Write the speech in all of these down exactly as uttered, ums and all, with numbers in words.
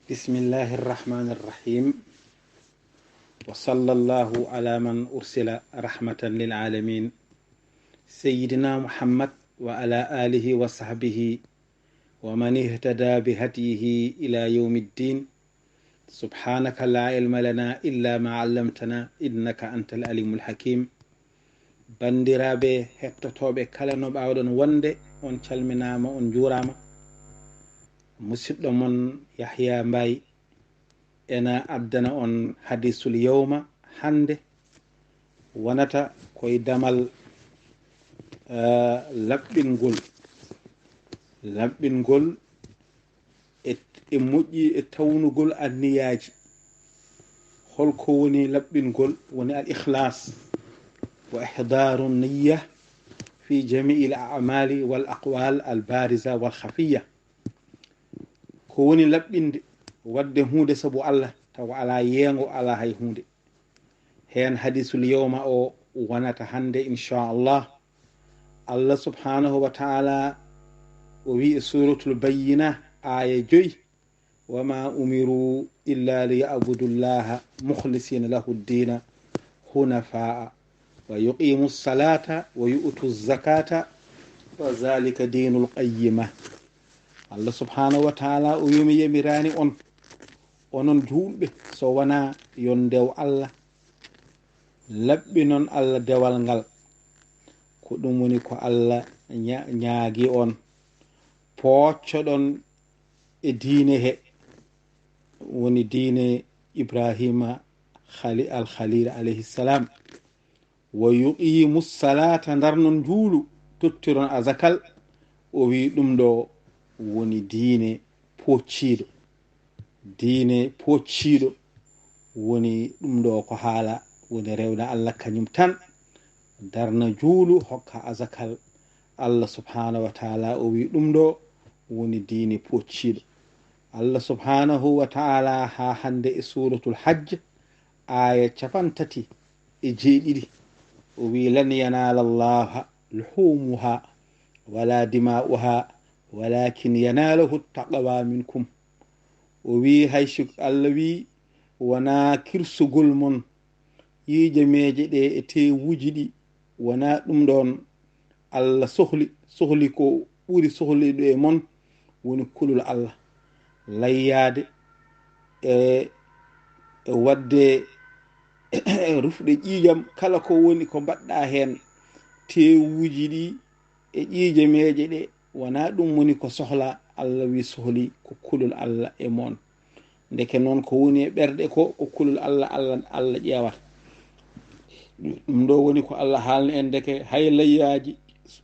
بسم الله الرحمن الرحيم. وصلى الله على من أرسل رحمة للعالمين، سيدنا محمد وعلى آله وصحبه ومن اهتدى بهديه إلى يوم الدين. سبحانك لا علم لنا إلا ما علمتنا إنك أنت العليم الحكيم. Banndiraaɓe hettotooɓe kala no mbaawɗon wonde, on calminaama, on njuuraama. Musidɗo mon Yahya Mbaye ena addana on hadisul yawma hannde, wonata koye damal, eh, laɓɓingol. Laɓɓingol e, e moƴƴi e tawnugol anniyaaji. Holko woni laɓɓingol? Woni al ikhlas wa ihdaaru niyya fi jami'il a'mali wal aqwal al bariza wal khafiya. Ko woni laɓɓinde, waɗde huunde sabu Allah, tawa alaa yeengo, alaa hay huunde. Heen hadisul yawma o wonata hannde, inchallah. Allah subhanahu wa ta'ala o wi e suratul Bayyina, aaya joy: "Wa ma umiru illa li ya'budu llaha mukhlisina lahu ddina hunafa'a wa yuqimu salata wa yu'tu zakata wa zalika dinul qayyima." Allah subhanahu wa ta'ala o wi mi yamiraani on, onon juulɓe, so wonaa yo on ndew Allah, laɓɓinon Allah dewal ngal. Ko ɗum woni ko Allah ña-, ñaagi on. Pooccoɗon e diine he, woni diine Ibrahima Khali-, al Khalil alayhi salam. "Wa yuqimu salata", ndarnon njuulu, tottiron azakal. O wi ɗum ɗo woni diine poocciiɗo. Diine poocciiɗo woni ɗum ɗo ko haala, woni rewna Allah kañum tan, darna juulu, hokka azakal. Allah subhanahu wa ta'ala o wi ɗum ɗo woni diine poocciiɗo. Allah subhanahu wa ta'ala haa hannde e suratul Hajj, aaya capantati e jeeɗiɗi, o wi: "Lan yanala llaha luhumuha wala dima'uha walakin yanaluhu taqwa minkum." O wi hay si Allah wi wona kirsugol mon ƴiiƴameeje ɗe e teewuuji ɗi, wona ɗum ɗon Allah sohli. Sohli ko ɓuri sohliɗo e mon woni kulol Allah, layyaade e, e waɗde rufɗe ƴiiƴam, kala ko woni ko mbaɗɗa heen, teewuuji ɗi e ƴiiƴameeje ɗe, wona ɗum woni ko sohla. Allah wi sohli ko kulol Allah e mon. Ndeke noon ko woni e ɓerɗe ko, ko kulol Allah, Allah, Allah ƴeewata. Ɗum ɗo woni ko Allah haalni en, ndeke hay layyaaji,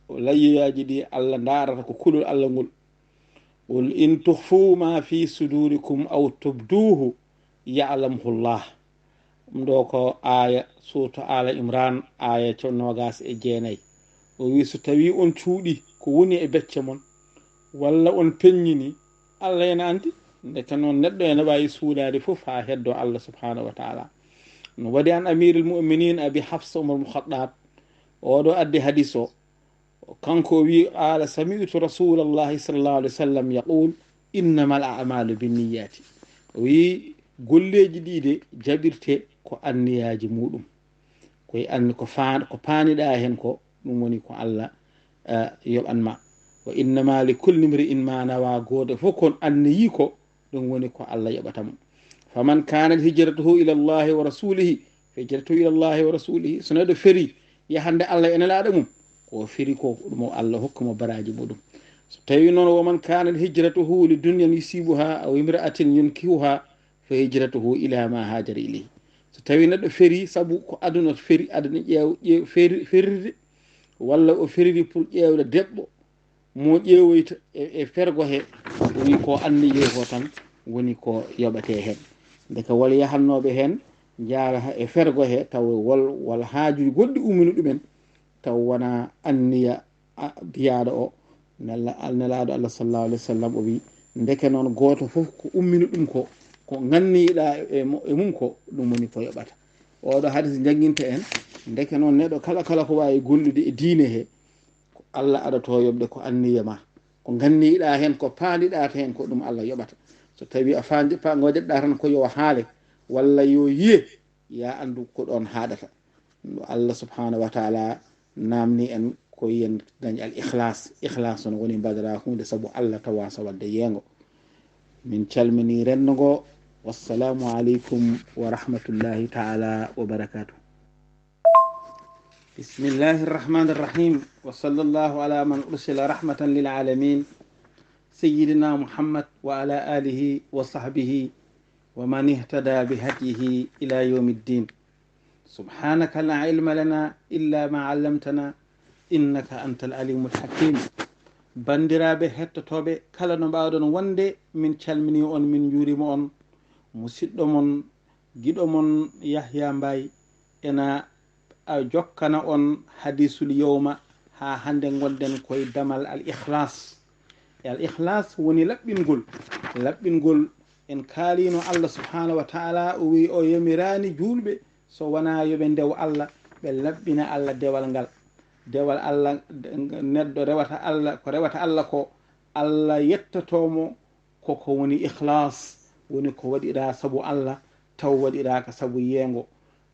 layyaaji ɗi Allah ndaarata ko kulol Allah ngol. "Qul in tukhfu ma fi sudurikum aw tubduhu ya'lamhu llah." Ɗum ɗo ko aaya suurto Aala Imran, aaya co-, noogaas e jeenayi. O wi, so tawi on cuuɗi ko woni e becce mon, walla on peññini, Allah ena anndi. Ndeke noon, neɗɗo ena waawi suuɗaade fof haa heddo Allah subhanahu wa ta'ala. No waɗi an Amirul Mu'minin Abi Hafsa Umar ibn Khattab, oɗo addi hadis o. Kanko o wi, qala, sami'tu rasulallahi sallallahu alaihi wasallam yaqul, innamal a'malu binniyati. O wi, golleeji ɗi de jaɓirte ko anniyaaji muɗum. Koye anni ko faan-, ko paaniɗa heen ko, ɗum woni ko Allah, eh, yoɓan ma. Wa innama li kulli mri'in ma nawa, gooto fof kon anniyi ko, ɗum woni ko Allah yoɓata mo. Faman kanat hijratuhu ila Allahi wa rasulihi, fa hijratuhu ila Allahi wa rasulihi. So neɗɗo feri yahande Allah e Nelaaɗo mum, ko feri ko ɗum o Allah hokka mo baraaji muɗum. So tawi noon, wa man kanat hijratuhu li dunyan yusibuha aw imra'atin yunkihuha, fa hijratuhu ila ma hajara ilayhi. So tawi neɗɗo feri sabu ko aduna feri, aduna ƴeew-, ƴeew-, feri-, ferride, walla o feriri pour ƴeewde debbo mo ƴeewoyta e, e fergo he, woni ko anniye ko tan woni ko yoɓate heen. Ndeke wol yahannooɓe heen njaara e fergo he, taw wol, wol haajuuji goɗɗi ummini ɗumen, taw wona anniya a, biyaaɗo o, nela-, nelaaɗo Allah sallallahu alaihi wasallam o wi, ndeke noon gooto fof ko ummini ɗum ko, ko nganniɗa e mo-, e mum ko, ɗum woni ko yoɓata. Oɗo hadis jannginta en, ndeke noon neɗɗo kala, kala ko waawi gollude e diine he, ko Allah aɗato yoɓde ko anniya ma. Ko nganniɗa heen, ko paandiɗa heen, ko ɗum Allah yoɓata. So tawi a faandi pa ngodirɗa tan ko yo haale walla yo yiye, ya anndu ko ɗon haaɗata. No Allah subhanahu wa taala namni en ko yen dañ al ikhlas. Ikhlas on woni mbaɗira hunde sabu Allah tawa sa wadde yeengo. Min calmini renndo ngo. Wassalamu aleykum wa rahmatullahi taala wa barakatuh. بسم الله الرحمن الرحيم. وصلى الله على من أرسل رحمة للعالمين سيدنا محمد وعلى آله وصحبه ومن اهتدى بهديه إلى يوم الدين. سبحانك لا علم لنا إلا ما علمتنا إنك أنت العليم الحكيم. Banndiraaɓe hettotooɓe, kala no mbaawɗon wonde, min calminii on, min njuuriima on. Musiɗɗo mon, giɗo mon, Yahya Mbaye, ena a jokkana on hadisul yowma. Haa hannde ngonɗen koye damal al ikhlas. E al ikhlas woni laɓɓingol. Laɓɓingol, en kaalino Allah subhanahu wa taala, o wi o yamiraani juulɓe so wonaa yo ɓe ndew Allah, ɓe laɓɓina Allah dewal ngal. Dewal Allah, neɗɗo rewata Allah, ko rewata Allah ko, Allah yettoto mo koko woni ikhlas, woni ko waɗiraa sabu Allah, taw waɗiraaka sabu yeengo.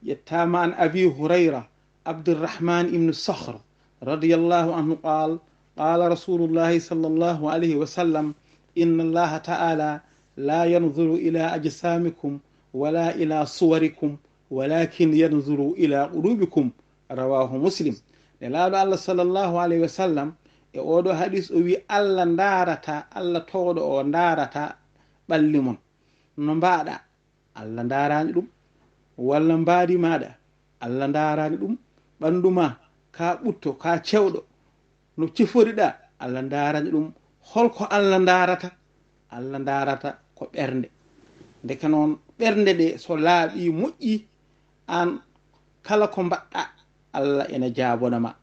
Ƴettaama an Abi Hurayra, Abdurrahman ibn Sakhr, radiyallahu anhu, qal, qala Rasulullahi sallallahu alayhi wa sallam, inna Allaha ta'ala la yanzuru ila ajsamikum wala ila suwarikum, walakin yanzuru ila qulubikum. Rawahu Muslim. Nelaaɗo Allah sallallahu alayhi wa sallam, e oɗo hadis o wi, Allah ndaarata, Allah towɗo o ndaarata ɓalli mon. No mbaaɗa, Allah ndaaraani ɗum. Walla mbaadi maaɗa, Allah ndaaraani ɗum. Ɓanndu ma, ka ɓutto, ka cewɗo, no ciforiɗa, Allah ndaaraani ɗum. Holko Allah ndaarata? Allah ndaarata ko ɓernde. Ndeke noon, ɓernde ɗe so laaɓi, moƴƴi, aan kala ko mbaɗɗa, Allah ena jaabona ma.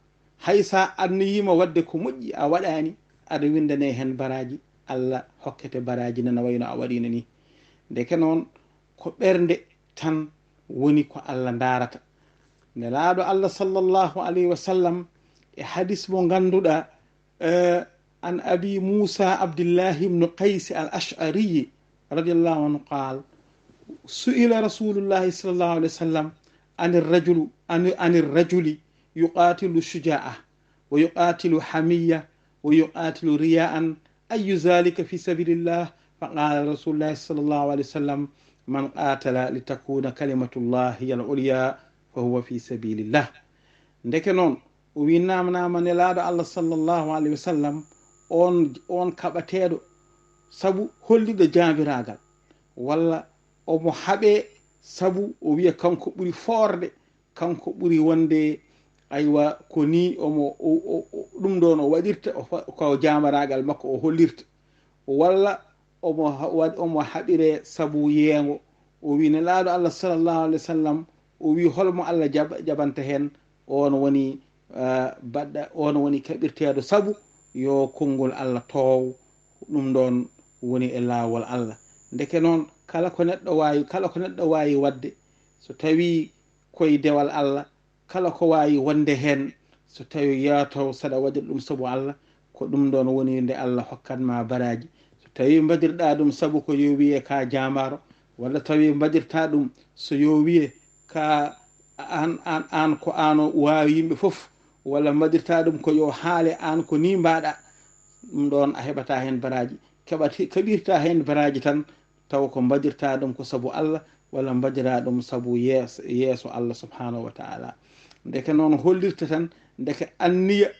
Hay sa anniyima waɗde ko moƴƴi, a waɗaani, aɗa winndane heen baraaji, Allah hokkete baraaji nana wayno a waɗino ni. Ndeke noon, ko ɓernde tan woni ko Allah ndaarata. Nelaaɗo Allah sallallahu alayhi wa sallam, e hadis mo ngannduɗaa, eh, an Abi Musa Abdillahi ibn Qays al-Ash'ari radiyallahu anhu qal, su'ila Rasulullahi sallallahu alayhi wa sallam anir rajulu, an, anir rajuli yuqatilu shuja'a wa yuqatilu hamiyya wa yuqatilu riya'an, ayyu zalika fi sabilillah? Fa qala Rasulullahi sallallahu alayhi wa sallam, man qatala litakuna kalimatullahi hiya al-ulya fa huwa fi sabilillah. Ndeke noon, o wi namnama Nelaaɗo Allah sallallahu alayhi wa sallam, on, on kaɓateeɗo sabu hollude jaabiraagal, walla omo haɓe sabu o wiya kanko ɓuri foorde, kanko ɓuri wonde, aywa, ko ni omo, o, o, o, ɗum ɗon o waɗirta, o fa-, ko jaambaraagal makko o hollirta, walla omo ha-, waɗ-, omo haɓire sabu yeengo. O wi Nelaaɗo Allah sallallahu alayhi wa sallam, o wi holmo Allah jaɓ-, jaɓanta heen, on woni, ah, baɗɗa, on woni kaɓirteeɗo sabu yo konngol Allah toow, ɗum ɗon woni e laawol Allah. Ndeke noon, kala ko neɗɗo waawi, kala ko neɗɗo waawi waɗde, so tawii koye dewal Allah, kala ko waawi wonde heen, so tawii yataw saɗa waɗir ɗum sabu Allah, ko ɗum ɗon woni nde Allah hokkat ma baraaji. So tawii mbaɗirɗa ɗum sabu ko yo wiye ka jaambaaro, walla tawii mbaɗirta ɗum so yo wiye ka aan, aan, aan ko aan o waawi yimɓe fof, walla mbaɗirta ɗum ko yo haale aan ko ni mbaɗa, ɗum ɗon a heɓata heen baraaji. Keɓat-, keɓirta heen baraaji tan, taw ko mbaɗirta ɗum ko sabu Allah, walla mbaɗira ɗum sabu yees-, yeeso Allah subhanahu wa taala. Ndeke noon hollirta tan, ndeke anniya,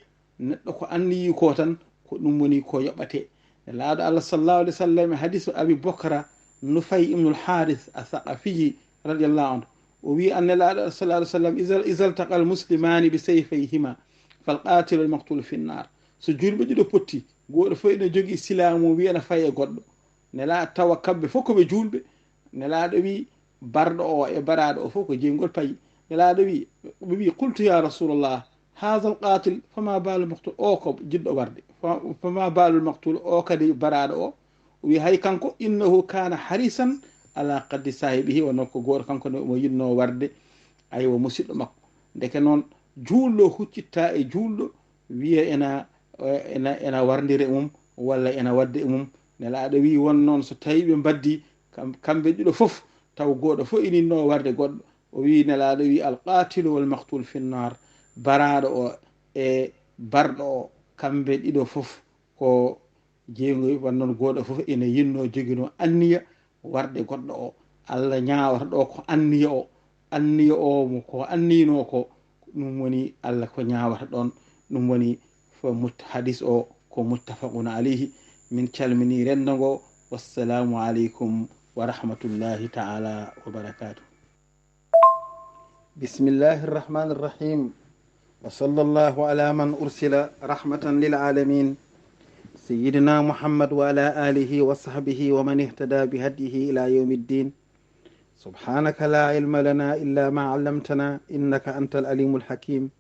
neɗɗo ko anniyi ko tan, ko ɗum woni ko yoɓate. Nelaaɗo Allah sallallahu alayhi wa sallam, e hadisu Abi Bakra Nufay ibnul Haris Athaqafiyi radiyallahu anhu, o wi an Nelaaɗo sallallahu alayhi wa sallam, "Iza, iza ltaqa almuslimani bi sayfayhima, fal qatilu wal maqtulu fi nnar." So julɓe ɗiɗo potti, gooto fof ene jogii silaamu, wiya ene fayi e goɗɗo. Nela tawa kamɓe fof ko ɓe juulɓe. Nelaaɗo wi, barɗo o e baraaɗo o fof ko jeyngol payi. Nelaaɗo wi, ɓe wi, "Qultu ya Rasulallah, hadha al-qatil, fama balu maqtul?" O ko jiɗɗo warde. Fa-, fama balul maqtul, o kadi baraaɗo o. O wi, "Hay kanko, innahu kana harisan ala qaddi sahibihi," wonno ko gooto kanko ne omo yiɗno warde, aywa, musiɗɗo makko. Ndeke noon, juulɗo huccitta e juulɗo, wiya ena, ena, ena warndira e mum, walla ena wadda e mum, Nelaaɗo wi won noon so tawi ɓe mbaddi kam, kamɓe ɗiɗo fof, taw gooɗo fof ininno warde goɗɗo. O wi, Nelaaɗo wi, "Al qaatilu wal maqtul fi nnaar." Baraaɗo o e barɗo o, kamɓe ɗiɗo fof ko jeegoy, wan noon gooɗo fof ina yinno, jogino anniya warde goɗɗo o. Allah ñaawata ɗo ko anniya o, anniya o mo ko anniyno ko, ɗum woni Allah ko ñaawata ɗon. Ɗum woni fo mut-, hadis o ko muttafaqun alayhi. Min calmini renndo ngo. Wassalamu aleykum wa rahmatullahi taala wa barakatuh. بسم الله الرحمن الرحيم. وصلى الله على من أرسل رحمة للعالمين، سيدنا محمد وعلى آله وصحبه ومن اهتدى بهديه إلى يوم الدين. سبحانك لا علم لنا إلا ما علمتنا إنك أنت العليم الحكيم.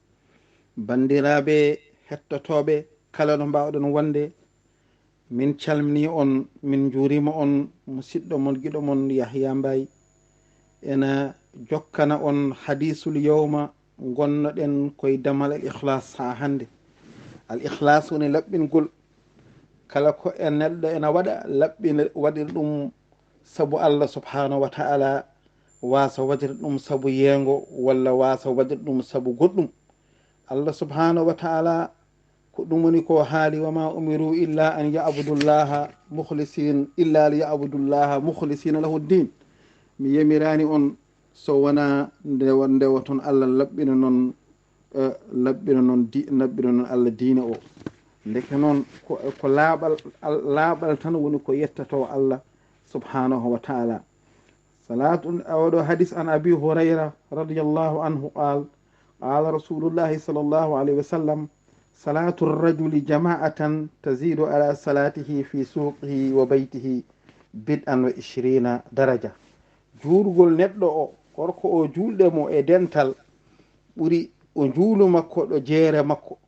Banndiraaɓe hettotooɓe, kala no mbaawɗon wonde, min calminii on, min njuuriima on, musiɗɗo mon, giɗo mon Yahya Mbaye ena jokkana on hadiisul yawma. Ngonnoɗen koye damal al ikhlas haa hannde. Al ikhlas woni laɓɓingol. Kala ko e neɗɗo ena waɗa, laɓɓina, waɗira ɗum sabu Allah subhanahu wa ta'ala, waasa waɗira ɗum sabu yeengo, walla waasa waɗira ɗum sabu goɗɗum. Allah subhanahu wa ta'ala ko ɗum woni ko haali, "Wa ma umiru illa an ya'budu llaha mukhlisin, illa li ya'budu llaha mukhlisina lahu ddin." Mi yamiraani on so wonaa nde won, nde won ton Allah laɓɓina non, eh, laɓɓina non di-, laɓɓina non Allah diina o. Ndeke noon ko, ko laaɓal, al-, laaɓal tan woni ko yettoto Allah subhanahu wa ta'ala. Salaatu, oɗo hadis an Abi Hurayra radiyallahu anhu qaal, qaala Rasulullahi sallallahu alayhi wa sallam, "Salaatu rajuli jamaatan tazidu ala salaatihi fi suuqihi wa baytihi bid'an wa ishriina daraja." Juulgol neɗɗo o, gorko o juulde mo e dental, ɓuri o juulu makko ɗo jeere makko,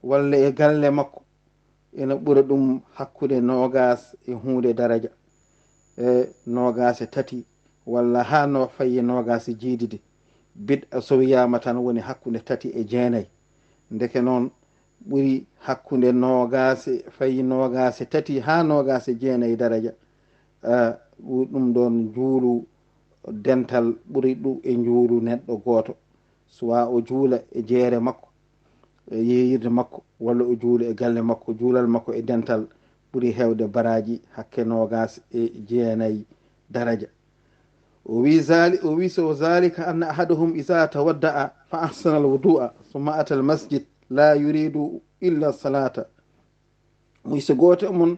walla e galle makko, ina ɓura ɗum hakkunde noogaas e huunde daraja, e noogaas e tati, walla haa no fayi noogaas e jeeɗiɗi. Bid'a so wiyaama tan woni hakkunde tati e jeenay. Ndeke noon, ɓuri hakkunde noogaas e, fayi noogaas e tati haa noogaas e jeenay daraja. Ah, ɗum ɗoon njuulu dental ɓuri ɗum e njuulu neɗɗo gooto. Suwaa o juula e jeere makko, e yeeyirde makko, walla o juula e galle makko, juulal makko e dental ɓuri heewde baraaji hakke noogaas e jeenay daraja. O wi zali-, o wi, "So zalika anna ahadahum iza tawadda'a fa ahsana al-wudu'a, summa ata al-masjid, la yuridu illa salata." Wi, so gooto e mon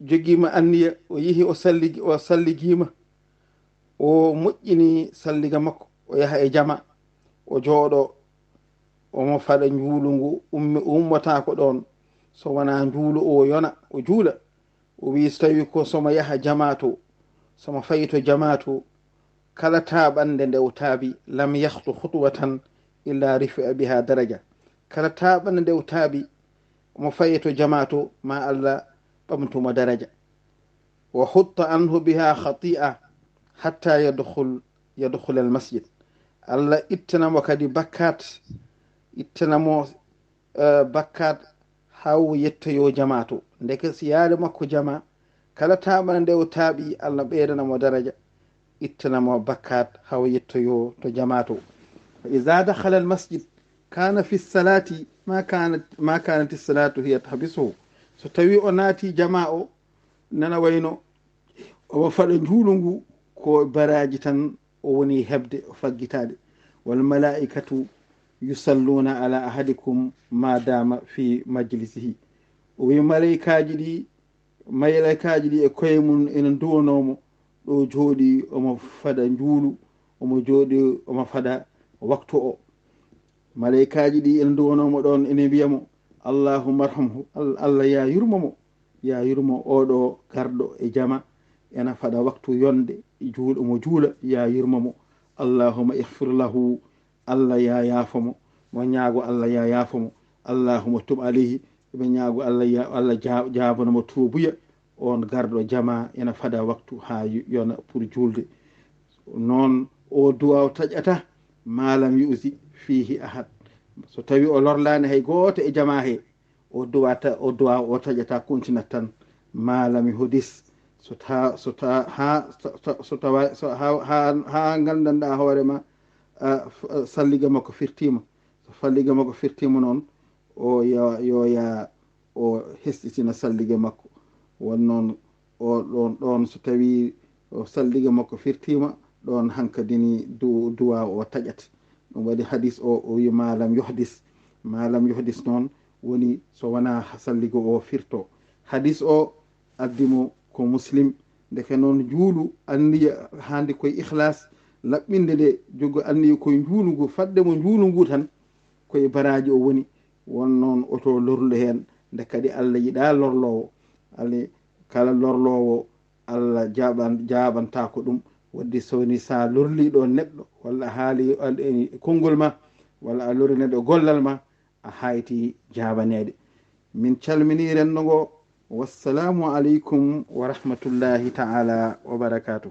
jogiima anniya, o yehi, o salligi-, o salligiima, o moƴƴini salliga makko, o yaha e jama, o jooɗo, omo faɗa njuulu ngu, ummi-, ummotaako ɗoon, so wonaa njuulu o yona, o juula. O wi, so tawi ko somo yaha jama to, somo fayi to jama to, kala taaɓannde nde o taaɓi, lam yahtu khutwatan illa rufi'a biha daraja. Kala taaɓannde nde o taaɓi, omo fayi to jama to, ma Allah ɓamtumo daraja. Wa hutta anhu biha khati'a hatta yadkhul, yadkhul al masjid. Allah ittanamo kadi bakkat, ittanamo, eh, bakkat haa o yettoyo jama to. Ndeke si yaade makko jama, kala taaɓannde nde o taaɓi, Allah ɓeydana mo daraja, ittana mo bakkat haa o yettoyo to jama to. Fa iza dakhala al masjid kana fi salati ma kanat, ma kanat salatu hiya tahbisuhu. So tawi o naati jama o, nana wayno omo faɗa njuulu ngu, ko baraaji tan o woni heɓde, o faggitaade. Wal malaa'ikatu yusalluna ala ahadikum ma dama fi majlisihi. O wi malaykaaji ɗi, malaykaaji ɗi e koye mum ene nduwanoo mo, ɗo jooɗi omo faɗa njuulu, omo jooɗi omo faɗa waktu o. Malaykaaji ɗi ene nduwanoo mo ɗoon, ene mbiya mo, "Allahumma arhamhu, Al-, Allah ya yurmo mo, ya yurmo oɗo garɗo e jama, ena faɗa waktu yonde, juul-, omo juula, ya yurmo mo. Allahumma ighfir lahu, Allah ya yaafo mo." Mo ñaago Allah ya yaafo mo. "Allahumma tub alayhi." Ɓe ñaago Allah ya, Allah ja-, jaabano mo tuubuya. On garɗo jama ena faɗa waktu haa yo-, yona pour juulde. Noon o duwa o taƴata, ma lam yu'zi fihi ahad. So tawi o lorlaani hay gooto e jama he, o duwa ta-, o duwa o taƴata, continue tan. ma lam yuhdis. So ta so ta ha so- so- so tawa so ha ha ha ngandanɗa hoore ma, ah, f- ah, salliga makko firtima. So falliga makko firtima noon, o yo yo ya o hesɗitina salliga makko. Won noon o ɗon ɗon so tawi o salliga makko firtima, ɗon hankadini du- duwa o taƴat. Ɗum waɗi hadis o o wi ma lam yuhdis. Ma lam yuhdis noon woni so wona salliga o firto. Hadis o addi mo ko Muslim. Ndeke noon juulu anniya hande koye ihlas, laɓɓinde nde jogo anniya koye juulugu fadde mo juulu ngu tan, koye baraji o woni. Won noon oto lorlu heen. Nde kadi Allah yiɗa lorlowo. Ali kala lorlowo Allah jaɓan jaɓantako ɗum. Wadde sowni sa lorli ɗo neɗɗo walla a haali al- e konngol ma walla a lori neɗɗo gollal ma, a hayti jabaneede. Min calmini renndo ngo. Wassalamu aleykum wa rahmatullahi taala wa barakatuh.